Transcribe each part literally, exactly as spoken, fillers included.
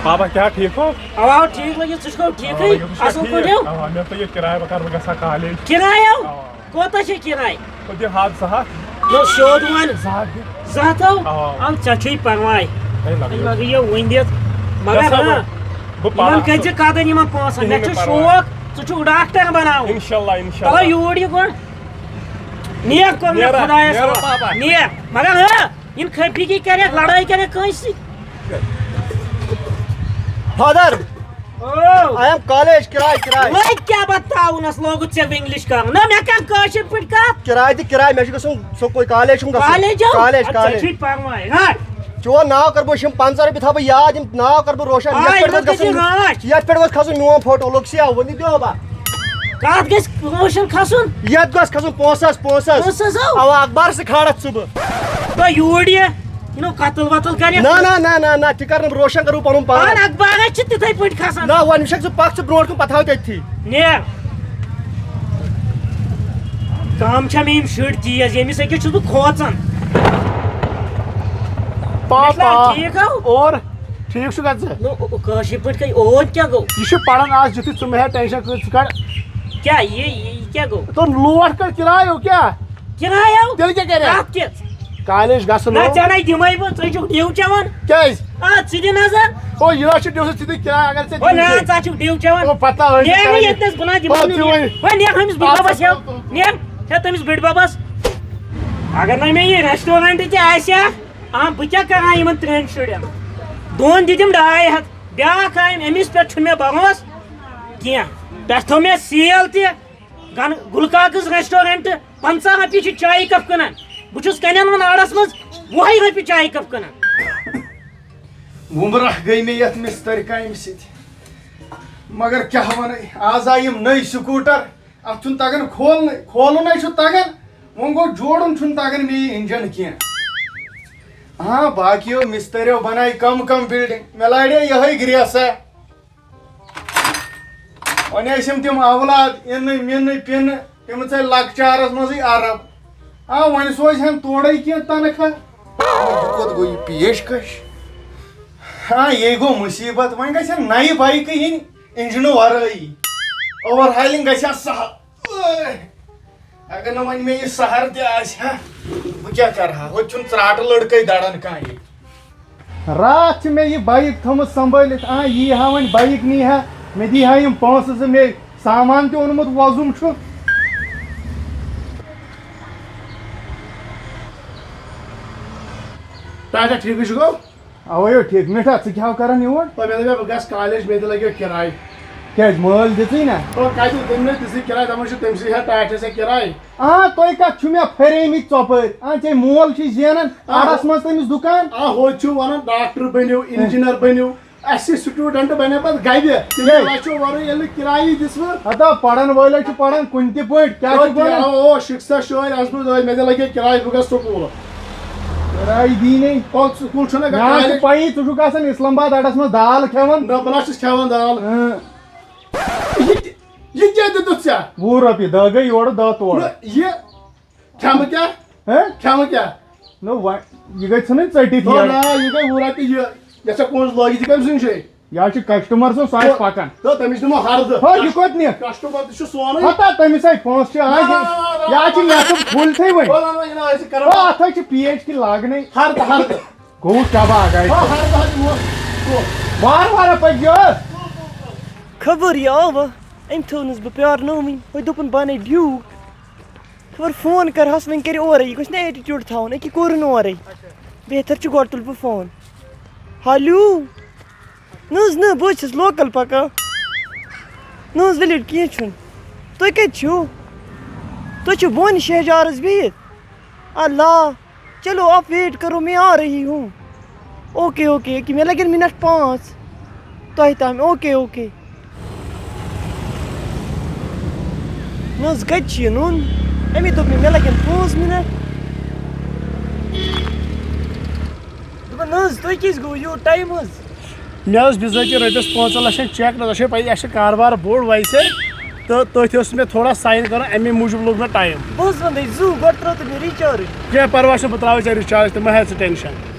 بابا، کیٛاہ ٹھیٖک ہو؟ اوا، ٹھیٖک لٔگِو، ژٕ چھُکھ ٹھیٖکٕے؟ اوا، یہِ چھُ اَصٕل ٹھیٖک۔ پٲٹھۍ ہو؟ اوا، مےٚ تھٲیِو کِراے، بہٕ کَرٕ، بہٕ گژھٕ ہا کالج۔ کِراے ہو؟ اوا۔ کوتاہ چھے کِراے؟ بہٕ دِمہٕ ہَتھ زٕ ہَتھ۔ نو، سیوٚد وَن۔ زٕ ہَتھ دِ۔ زٕ ہَتھ ہو؟ اوا۔ اَو، ژےٚ چھُے پَرواے۔ ہے، لَگٲیِو۔ ہے، لَگٲیِو وٕنۍ دِتھ۔ مگر گژھٕ ہا ہاں، بہٕ، بہٕ پَرٕ یِمَن اَصٕل۔ کٔرۍ زِ قدٕر، یِمَن پونٛسَن۔ کِہیٖنۍ مےٚ چھُ نہٕ پَرواے۔ شوق، ژٕ چھُکھ ڈاکٹر بَناوُن۔ اِنشاءاللہ، اِنشاءاللہ۔ تَلہٕ یوٗرۍ یہِ گۄڈٕ۔ نیک کوٚر مےٚ نیرا، خۄدایَس نیرا حوالہٕ۔ بابا۔ نیک۔ مگر ہاں، یِم کھٔپی کی کَرٮ۪کھ لڑٲے کَرٮ۪کھ کٲنٛسہِ سۭتۍ۔ Father, O. I am college، کِراے، کِراے۔ وۄنۍ کیٛاہ بتاوُنس لوگُت ژےٚ English کرُن؟ نہ، مےٚ کَر کٲشِر پٲٹھۍ کَتھ؟ کِراے تہِ کِراے، مےٚ چھُ گژھُن سکوٗل، کالج چھُم گژھُن۔ کالج ہو؟ کالج، اَدٕ ژےٚ کالج۔ چھُے پَرواے، رَٹ۔ چون ناو کَرٕ بہٕ، یِم پنٛژاہ رۄپیہِ تھاوٕ بہٕ یاد، یِم ناو کَرٕ بہٕ روشن۔ آ، یَتھ پٮ۪ٹھ یِمَن گژھِ یہِ رٲچھ۔ یَتھ پٮ۪ٹھ گژھِ کھسُن میون فوٹو، لوٚگ سِیاہ، وۄنۍ دِ دِوان با۔ کَتھ گژھِ روشن کھسُن؟ یَتھ گژھِ کھسُن پونٛسَس، پونٛسَس۔ پونٛسَس ہو؟ اَوا، اخبارَس سۭتۍ کھالَتھ ژٕ بہٕ۔ تۄہہِ یوٗرۍ یہِ، یہِ نو قتل وتل کَرِ۔ نہ، نہ، نہ، نہ، نہ، تہِ کَرٕ نہٕ بہٕ، روشن کَرٕ بہٕ پَنُن پان۔ پان اخبارَس چھِ تِتھَے پٲٹھۍ کھسان۔ نہ، وۄنۍ وٕچھَکھ ژٕ، پَکھ ژٕ برونٛٹھ کُن، پَتہٕ ہاوٕ تٔتھی۔ نیر۔ کَم چھا مےٚ یِم شُرۍ تیز، ییٚمِس أکِس چھُس بہٕ کھوژان۔ پا، مےٚ چھُنہ پا۔ ٹھیٖک ہو؟ اور؟ ٹھیٖک چھُکھا ژٕ؟ نو، او-، کٲشِر پٲٹھۍ کَتہِ، اوٗرۍ کیٛاہ گوٚو؟ یہِ چھُ پَران آز، یُتھُے ژٕ مہٕ ہےٚ ٹٮ۪نشَن، ژٕ کَڑ۔ کیٛاہ یہِ، یہِ، یہِ کیٛاہ گوٚو؟ تو لوٹ کَڑ، کِراے ہو کیٛاہ؟ کِراے ہو؟ تیٚلہِ کیٛاہ کَرِ؟ کَتھ کِژھ؟ کالج گژھُن نہ، ہو۔ ژےٚ نَے دِمَے بہٕ، ژٕ چھُکھ ڈِو چٮ۪وان۔ کیٛازِ؟ آ، ژٕ دِ نظر۔ او، یہِ چھُ ڈِو، ژٕ دِ کِراے، اگر ژےٚ او، دِیُن نہ، چھُے۔ ژٕ چھُکھ ڈِو چٮ۪وان۔ او، پَتہ ٲسۍ نیر نہٕ کَران۔ ییٚتہِ نَس، بہٕ نہ دِمَے او، نہٕ دِمَے۔ نیر۔ وۄنۍ نیر ہُمِس بٕڈِ بَبَس ہٮ۪و۔ نیر، ہٮ۪تھ تٔمِس بٕڈِ بَبَس۔ اگر نَے مےٚ یہِ restaurant تہِ آسہِ ہا، آ، بہٕ کیٛاہ کَرٕ ہا یِمَن ترٛٮ۪ن شُرٮ۪ن؟ دۄن دِتِم ڈاے ہَتھ، بیٛاکھ آیم، أمِس پٮ۪ٹھ چھُنہٕ مےٚ بھروسہٕ کینٛہہ۔ پٮ۪ٹھ تھوٚو مےٚ seal تہِ، گَن-، گُلہٕ کاکَس restaurant، پنٛژاہ رۄپیہِ چھِ چایہِ cup کٕنان۔ بہٕ چھُس کَنٮ۪ن وَن اَڈَس منٛز وُہَے رۄپیہِ چایہِ cup کٕنان۔ گُمراہ گٔے مےٚ یَتھ مِستٔرۍ کامہِ سۭتۍ۔ مگر کیٛاہ وَنَے، آز آیہِ یِم نٔے scooter۔ اَتھ چھُنہٕ تَگان کھولنہٕ، کھولُن ہے چھُ تَگان، وۄنۍ گوٚو جوڑُن چھُنہٕ تَگان مےٚ یہِ engine کینٛہہ۔ ہاں، باقیو مِستٔرِو بَنایہِ کَم کَم building، مےٚ لاڑے یِہوٚے گرٛیسا۔ وۄنۍ ٲسۍ یِم تِم اولاد، اِنہٕ مِنہٕ پِنہٕ، تِم ژَلۍ لۄکچارَس منٛزٕے عرب۔ آ، وۄنۍ سوزِ ہَن تورَے کینٛہہ تنخواہ۔ یہِ کوٚت گوٚو یہِ پیشکش؟ ہاں، یے گوٚو مُصیٖبت۔ وۄنۍ گژھِ ہَن نَیہِ bikeہٕ یِنۍ engine ورٲیی۔ Overhauling گژھِ ہا سہل۔ اگر نہٕ وۄنۍ مےٚ یہِ سہر تہِ آسہِ ہا، بہٕ کیٛاہ کرٕ ہا؟ ہوٚتہِ چھُنہٕ ژرٛاٹہٕ لٔڑکَے دَران کانٛہہ ییٚتہِ۔ راتھ چھِ مےٚ یہِ bike تھٲومٕژ سنبھٲلِتھ۔ آ، یی ہا وۄنۍ bike نی ہا، مےٚ دی ہا یِم پونٛسہٕ زٕ، مےٚ سامان تہِ اوٚنمُت وۄزُم چھُ۔ تۄہہِ چھا ٹھیٖکٕے چھُ گوٚو؟ اوے یو ٹھیٖک۔ مِٹھا، ژٕ کیٛاہ ہو کران یور؟ او، مےٚ دوٚپ، بہٕ گژھٕ کالج، مےٚ تہِ لگیو کِراے۔ کیٛازِ، مٲلۍ دِژٕے نہ؟ او، کَتہِ، تٔمۍ نہٕ دِژٕے کِراے، دَپان چھُ، تٔمۍ سٕے ہا ٹاٹھہِ سا کِراے۔ آ، تُہۍ کَتھ چھِو مےٚ پھریمٕتۍ ژۄپٲرۍ؟ آ، ژےٚ مول چھُے زینان، آ۔ اَڈَس منٛز تٔمِس دُکان۔ آ، ہوٚتہِ چھُ وَنان، ڈاکٹر بٔنِو، اِنجیٖنر بٔنِو۔ اَسہِ سٕے سٹوٗڈنٛٹ بَنہِ پَتہٕ گَبہِ، تِم ہے۔ لَچھو وَرٲے ییٚلہِ نہٕ کِرایی دِژوٕ۔ ہتا، پَرَن وٲلۍ ہے چھِ پَران کُنہِ تہِ پٲٹھۍ، کیٛاہ چھُ توتہِ پَران؟ آو، او، شِکسا شٲدۍ، اَسہِ بوٗز، أتھۍ مےٚ تہِ لَگہِ کِراے، بہٕ گژھٕ سکوٗل۔ کِراے دی نے۔ او، سکوٗل چھُنہ مےٚ حظ چھُ کالج۔ پَیی، ژٕ چھُکھ آسان اِسلام آباد اَڈَس منٛز دال کھٮ۪وان۔ نہ، بہٕ نہ چھُس کھٮ۪وان دال۔ اۭں۔ یہِ تہِ، یہِ کیٛاہ دیُتُتھ ژےٚ؟ وُہ رۄپیہِ، دَہ گٔے یورٕ، دَہ تورٕ۔ نہ، یہِ کھٮ۪مہٕ کیٛاہ؟ ہہ؟ کھٮ۪مہٕ کیٛاہ؟ نہ، وۄنۍ، یہِ گٔے ژھٕنٕنۍ ژٔٹِتھ او یورٕ۔ نا، یہِ گٔے وُہ رۄپیہِ یہِ۔ یَتھ ژےٚ پونٛسہٕ لٲگِتھ، یہِ کٔمۍ سٕنٛدۍ چھے؟ یہِ حظ چھِ کسٹمر سُنٛد، سُہ آسہِ پَکان۔ تہٕ تٔمِس دِمو ہردٕ۔ ہو، یہِ کوٚت نِکھ؟ کسٹمر تہِ چھُ سونُے۔ ہتا، تٔمِس ہے پونٛسہٕ چھِ، آ، نہ، نہ، نہ، نہ، یہِ حظ چھِ نہ، نہ، مےٚ سُنٛد پھُلۍ تھٕے وۄنۍ۔ وَلہٕ، وَلہٕ، یہِ نہ، أسۍ کَرو۔ آ، اَتھ حظ چھِ پی ایچ کی لاگنَے۔ ہردٕ، ہردٕ۔ گوٚو چبہٕ اَکھ آیہِ۔ ہو، ہردٕ حظ دِمو۔ وارٕ وارٕ پٔکۍ زیو۔ خبر یہِ آوا، أمۍ تھٲونَس بہٕ پیارنٲوٕنۍ۔ وۄنۍ دوٚپُن بہٕ اَنَے ڈیوٗ۔ خبر فون کَرہَس، وۄنۍ کَرِ اورَے۔ یہِ گوٚژھ نہٕ attitude تھاوُن، أکہِ کوٚرُن اورَے۔ بہتر چھُ گۄڈٕ تُلہٕ بہٕ فون۔ ہیلو۔ نہ حظ نہ، بہٕ حظ چھَس local پَکان۔ نہ حظ، ؤلِو کینٛہہ چھُنہٕ۔ تُہۍ کَتہِ چھِو؟ تُہۍ چھِو بونہِ شہجارَس بِہِتھ؟ اللہ۔ چلو، آپ wait کرو، میں آ رہی ہوں۔ اوکے، اوکے، اوکے، مےٚ لَگن منٹ پانٛژھ تۄہہِ تام۔ Okay, okay. نہ حظ، کَتہِ چھُ یہِ نوٚن؟ أمی دوٚپ مےٚ، مےٚ لَگن پانٛژھ منٹ۔ دوٚپُن، نہ حظ، تُہۍ کیٛازِ گوٚو یوٗت ٹایم حظ؟ مےٚ ٲس بِذٲتی رۄپیَس پانٛژَن لَچھَن چیک، نہ تۄہہِ چھو پَیی، اَسہِ چھُ کاربار بوٚڑ ویسے، تہٕ تٔتھۍ اوس مےٚ تھوڑا ساین کَرُن، اَمے موٗجوٗب لوٚگ مےٚ ٹایم۔ بہٕ حظ وَنہٕ تۄہہِ زُو، گۄڈٕ ترٛٲو تہٕ مےٚ recharge۔ کینٛہہ پَرواے چھُنہٕ، بہٕ ترٛاوَے ژےٚ recharge تہٕ، مہ ہےٚ ژٕ ٹٮ۪نشَن۔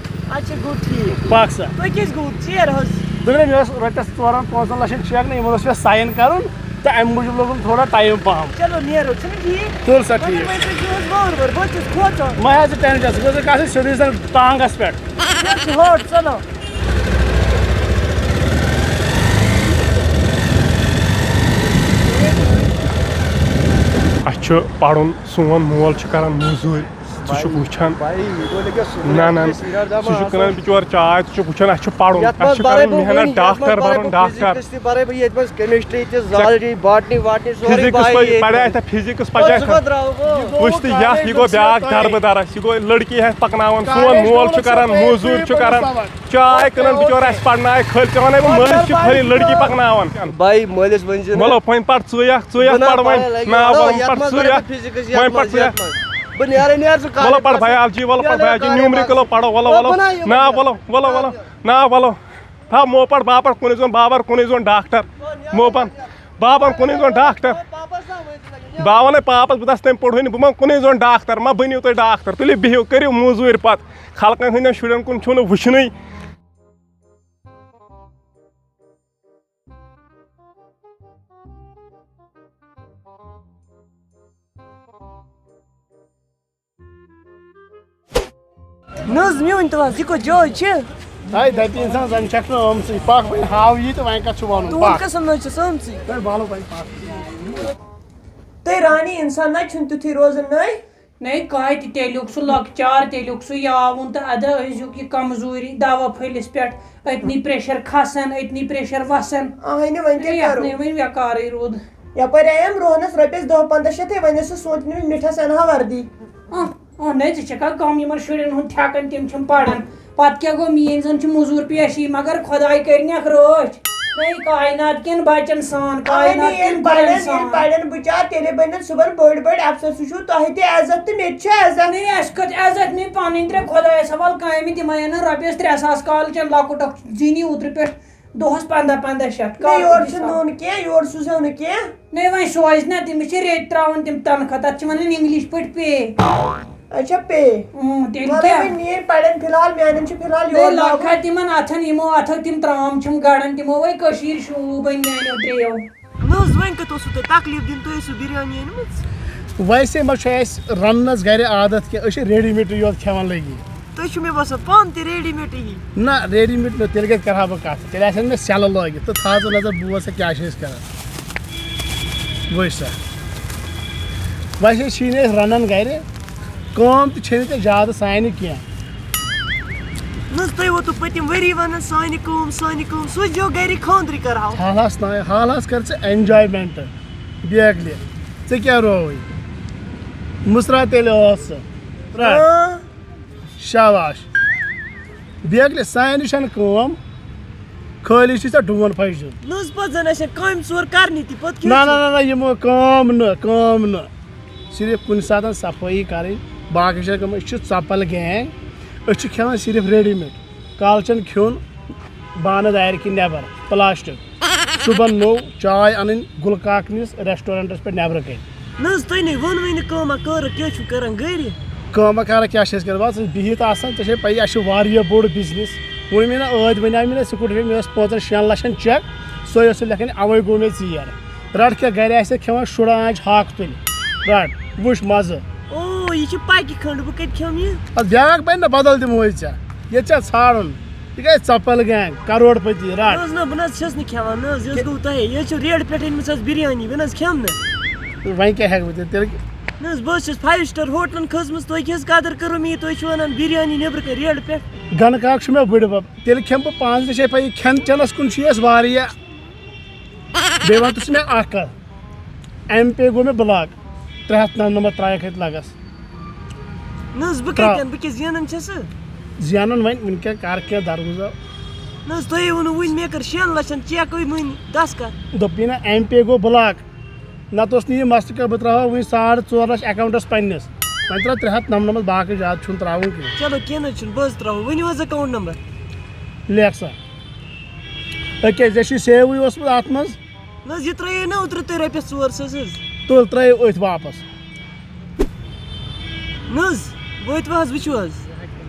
اچھا، گوٚو ٹھیٖک۔ پَکھ سا۔ تُہۍ کیٛازِ گوٚو ژیر حظ؟ دوٚپمَے، مےٚ اوس رۄپیَس ژورَن پانٛژَن لَچھَن چیک نہ، یِمَن اوس مےٚ ساین کَرُن تہٕ اَمہِ موٗجوٗب لوٚگُم تھوڑا ٹایم پَہَم۔ چلو نیرو، چھُنہٕ ٹھیٖک؟ تُل سا، مگر ٹھیٖک۔ وۄنۍ کٔرۍ زیوس وٲر وٲر، بہٕ چھُس کھوژان۔ مہ ہےٚ ژٕ ٹٮ۪نشَن، ژٕ گوٚژھ گژھٕنۍ سیوٚدُے زَن ٹانٛگَس پٮ۪ٹھ۔ مےٚ چھُ ہٲٹ، چلو۔ اَسہِ چھُ پَرُن، سون مول چھُ کَران موٚزوٗرۍ۔ ژٕ چھُکھ وٕچھان۔ نہ، نہ، سُہ چھُ کٕنان بِچور چاے، ژٕ چھُکھ وٕچھان، اَسہِ چھُ پَرُن، اَسہِ چھُ کَرُن محنت، ڈاکٹر بَنُن، ڈاکٹر۔ فزکس پَرِ، ییٚتہِ منٛز کیمسٹری تہِ، زالجی، باٹنی، واٹنی، سورُے فزکس پَرِ، ییٚتہِ۔ پَرِ اَسہِ فزکس، پَرِ اَسہِ۔ وٕچھ تہٕ یَتھ، یہِ گوٚو بیٛاکھ دَربہٕ دَرَس، یہِ گوٚو لٔڑکی ہٮ۪تھ پَکناوان، سون مول چھُ کَران، موٚزوٗرۍ چھُ کَران۔ چاے کٕنان بِچور، اَسہِ پَرنایہِ خٲلۍ، ژےٚ وَنے بہٕ مٲلِس چھِ خٲلی لٔڑکی پَکناوان۔ بھائی، مٲلِس ؤنۍ زِ نہٕ۔ وَلو، وۄنۍ پَر ژٕے اَکھ، ژٕے اَکھ بہٕ نہ پَر وۄنۍ۔ پَرے لگہِ، نا، وَلو، وَلو، یَتھ پَر منٛز ژٕے پَرٕ اَکھ۔ فِزِکٕس، یَتھ وۄنۍ پَر منٛز، ژٕے یَتھ اَکھ۔ منٛز۔ بہٕ نیرے، نیر ژٕ وَلو کالج پَر پَتہٕ۔ بَیالجی، وَلو پَر نیرے بَیالجی، کالج نیوٗمرِکَلو پَتہٕ۔ پَرو، وَلو، وَلہٕ وَلو۔ بَناو یہِ نا، وَلہٕ۔ وَلو، وَلو، وَلہٕ۔ نا، وَلو۔ تھاو مو پَر، با پَر کُنُے زوٚن، بابر کُنُے زوٚن ڈاکٹر۔ مو پَر۔ بابن کُنُے زوٚن ڈاکٹر۔ بہٕ وَنے پاپَس، بہٕ دَپَس تَمہِ پوٚٹ ؤنِو، بہٕ ما کُنُے زوٚن ڈاکٹر، ما بٔنِو تُہۍ ڈاکٹر، تُلِو بِہِو، کٔرِو موٚزوٗرۍ پَتہٕ۔ خلقَن ہٕنٛدٮ۪ن شُرٮ۪ن کُن چھُو نہٕ وٕچھنُے۔ نہ حظ، مےٚ ؤنۍ تو حظ، یہِ کۄس جاے چھِ؟ ہاے، دَپہِ اِنسان، زَن چھَکھ نہٕ آمژٕے۔ پَکھ وۄنۍ ہاو یہِ تہٕ وۄنۍ کَتھ چھُ وَنُن؟ تُہُنٛد پَکھ۔ قٕسٕم نہ حظ چھُ سٲمژٕے۔ ہے، وَلہٕ وۄنۍ پَکھ۔ تُہۍ رانی اِنسان نہ چھُنہٕ تیُتھُے روزان نٔے۔ نٔے کاہہِ تہِ تیٚلیُک سُہ لۄکچار، تیٚلیُک سُہ یاوُن تہٕ اَدٕ أزیُک یہِ کمزوٗری دَوا پھٔلِس پٮ۪ٹھ، أتنی پریشر کھسان، أتنی پریشر وَسان۔ اَہَنہِ، وۄنۍ کیٛاہ یَتھ کَرو؟ نَے وۄنۍ وٮ۪کارٕے روٗد۔ یَپٲرۍ آیَم روہنَس رۄپیَس دَہ پنٛداہ شیٚتھ، ہے، وۄنۍ ٲسٕس سونٛچان، أمِس مِٹھَس اَنہٕ ہا وردی۔ اَہ، اَہ، نَے ژٕ چھَکھا کَم یِمَن شُرٮ۪ن ہُنٛد ٹھٮ۪کان، تِم چھِم پَران۔ پَتہٕ کیٛاہ گوٚو، میٛٲنۍ زَن چھِ موٚزوٗر پیشی، مگر خۄداے کٔرِنَکھ رٲچھ۔ نَے کاینات کٮ۪ن بَچَن سان، اَہَنہِ، کاینات ییٚلہِ کٮ۪ن گُرٮ۪ن پَرن، ییٚلہِ سان۔ پَرن بِچار، تیٚلے بَنن صُبحن بٔڑۍ بٔڑۍ اَفسَر۔ سُہ چھُو تۄہہِ تہِ عزت تہٕ مےٚ تہِ چھُ عزت۔ نَے اَسہِ کَتہِ عزت، مےٚ پَنٕنۍ ترٛےٚ خۄدایَس حوال کامہِ، تِم اَنَن رۄپیَس ترٛےٚ ساس کالہٕ چَن لۄکُٹ اَکھ زیٖنی اوترٕ پٮ۪ٹھ۔ دۄہَس پنٛداہ پنٛداہ شیٚتھ۔ نہ، کَر یورٕ دِژ چھُ کَم؟ نوٚن کینٛہہ، یورٕ سوٗزیو نہٕ کینٛہہ۔ نَے، وۄنۍ سوزِ نہ، تٔمِس چھِ ریٚتۍ ترٛاوان تِم تنخواہ، تَتھ چھِ وَنان اِنٛگلِش پٲٹھۍ پے۔ اچھا، پے۔ اۭں، تیٚلہِ وَلہٕ کیٛاہ؟ وۄنۍ میٛٲنۍ پَرن فِلحال، میٛانٮ۪ن چھِ فِلحال نَے، یورٕ لاگُن۔ لَکھا تِمَن اَتھَن یِمو اَتھو تِم ترٛام چھِم گَڑان، تِمو وَے کٔشیٖرِ شوٗب وۄنۍ میٛانیو ترٛیٚیو۔ نہ حظ، وۄنۍ کَتہِ اوسوٕ تۄہہِ تکلیٖف دِنۍ؟ تُہۍ ٲسِو بِریانی أنمٕژ۔ ویسے ما چھُ اَسہِ رَننَس گَرِ عادت کینٛہہ، أسۍ چھِ ریڈی میڈٕے یوت کھٮ۪وان لٔگی۔ تُہۍ چھِو مےٚ باسان پانہٕ تہِ ریڈی میڈٕے۔ نہ، ریڈی میڈ نہٕ، تیٚلہِ کَتہِ کَرٕ ہا بہٕ کَتھ؟ تیٚلہِ آسن مےٚ سیلہٕ لٲگِتھ تہٕ تھاو ژٕ نظر، بوز سا کیٛاہ چھِ أسۍ کَران۔ وٕچھ سا، ویسے چھِی نہٕ أسۍ رَنان گَرِ، کٲم تہِ چھے نہٕ ژےٚ زیادٕ سانہِ کینٛہہ۔ نہ حظ، تۄہہِ ووتوٕ پٔتِم ؤری وَنان سانہِ کٲم، سانہِ کٲم، سوٗزیو گَرِ خانٛدرٕے کَرہاو۔ حالَس تام، حالَس کَر ژٕ enjoyment بیگلہِ۔ ژےٚ کیٛاہ رووُے؟ مُژراو تیٚلہِ ٲس ژٕ۔ رَٹ۔ اۭں۔ شاباش۔ بیگلہِ سانہِ چھَنہٕ کٲم، خٲلی چھِ ژےٚ ڈوٗن پھٔج دیُن۔ نہ حظ، پَتہٕ زَن آسن کامہِ ژور کَرنہِ تہِ، پَتہٕ کیٛاہ نہ، چھُ؟ نہ، نہ، نہ، یِمو کٲم نہٕ، کٲم نہٕ۔ صرف کُنہِ ساتہٕ صفٲیی کَرٕنۍ، باقٕے چھِ کٲم۔ أسۍ چھِ ژۄپَل gang، أسۍ چھِ کھٮ۪وان صرف ریڈی میڈ۔ کالچَن کھیوٚن بانہٕ دارِ کِنۍ نٮ۪بَر، پلاسٹک۔ صُبحن نوٚو چاے اَنٕنۍ گُلہٕ کاکنِس ریسٹورنٹَس پٮ۪ٹھ نٮ۪برٕ کَنۍ۔ نہ حظ، تُہۍ نَے ووٚنوٕے نہٕ کٲمہ کارا کیٛاہ چھُو کَران گَرِ؟ کٲمہ کارا کیٛاہ چھِ أسۍ کَران؟ بَس أسۍ بِہِتھ آسان، ژےٚ چھے پَیی، اَسہِ چھُ واریاہ بوٚڑ بِزنِس۔ ووٚن مےٚ نہ، ٲدۍ وَنیٛاو مےٚ نہ، سکوٗٹر مےٚ ٲس پانٛژَن شٮ۪ن لَچھَن چیک، سۄے ٲسٕس لیکھان، اَوَے گوٚو مےٚ ژیر۔ رَٹ کیٛاہ، گَرِ آسہِ کھٮ۪وان شُرا آنٛچہِ ہاکھ تُلہِ۔ رَٹ، وٕچھ مَزٕ۔ او، یہِ چھِ پَکہِ کھٔنٛڈ، بہٕ کَتہِ کھٮ۪مہٕ یہِ؟ اَدٕ بیٛاکھ بَنہِ نہ، بَدَل دِمہوے ژےٚ۔ ییٚتہِ چھا ژھانٛڈُن؟ یہِ گٔے ژۄپل gang، کروڑ پتی، رَٹ۔ نہ حظ، نہ، بہٕ نہ حظ چھَس نہٕ کھٮ۪وان، نہ حظ، یہِ حظ گوٚو تۄہے۔ یہِ حظ چھِ ریڈ پٮ۪ٹھ أنمٕژ حظ بِریانی، بہٕ نہ حظ کھٮ۪مہٕ نہٕ۔ وۄنۍ کیٛاہ ہٮ۪کہٕ بہٕ دِتھ تیٚلہِ؟ نہ حظ، بہٕ حظ چھَس فایِو سٹار ہوٹلَن کھٔژمٕژ، تُہۍ کیٛاہ حظ قدٕر کٔرٕو مےٚ، یہِ تُہۍ چھِو وَنان بِریانی نیٚبرٕ کَنہِ ریڈ پٮ۪ٹھ۔ گَنہٕ کاک چھُ مےٚ بٕڈِ بَب، تیٚلہِ کھٮ۪مہٕ بہٕ پانٛژھ، ژےٚ چھے پَیی، کھٮ۪ن چٮ۪نَس کُن چھُ یہِ اَسہِ واریاہ۔ بیٚیہِ وَن تہٕ ژٕ مےٚ اَکھ کَتھ، ایم پے گوٚو مےٚ بلاک، ترٛےٚ ہَتھ نَمنَمَتھ ترٛایَکھ اَتہِ لَگَس۔ نہ حظ، بہٕ ترٛاو۔ کَتہِ اَنہٕ؟ بہٕ کیٛاہ زینان چھَسہٕ؟ زینان وۄنۍ، وٕنہِ کیٛاہ کَر کینٛہہ دَرگُزر۔ نہ حظ، تۄہے ووٚنوُ وٕنہِ مےٚ کٔر شٮ۪ن لَچھَن چیکٕے مٔنی دَستخط۔ دوٚپُے نہ، ایم پے گوٚو بلاک، نَتہٕ اوس نہٕ یہِ مسلہٕ کینٛہہ، بہٕ ترٛاوہا وٕنہِ ساڑ ژور لَچھ اٮ۪کاوُنٛٹَس پنٛنِس۔ وۄنۍ ترٛاو ترٛےٚ ہَتھ نَمنَمَتھ، باقٕے زیادٕ چھُنہٕ ترٛاوُن کینٛہہ۔ چلو، کینٛہہ نہ حظ چھُنہٕ، بہٕ حظ ترٛاوہو، ؤنِو حظ اٮ۪کاوُنٛٹ نمبر۔ لیکھ سا۔ أکیٛاہ، ژےٚ چھُے سیوٕے اوسمُت اَتھ منٛز۔ نہ حظ، یہِ ترٛٲیے نہ اوترٕ تُہۍ رۄپیَس ژور ساس حظ۔ تُل، ترٛٲیِو أتھۍ واپَس۔ نہ حظ، وٲتۍ وۄنۍ حظ، وٕچھِو حظ۔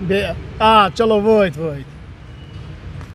بیٚیہِ، آ، چلو، وٲتۍ، وٲتۍ۔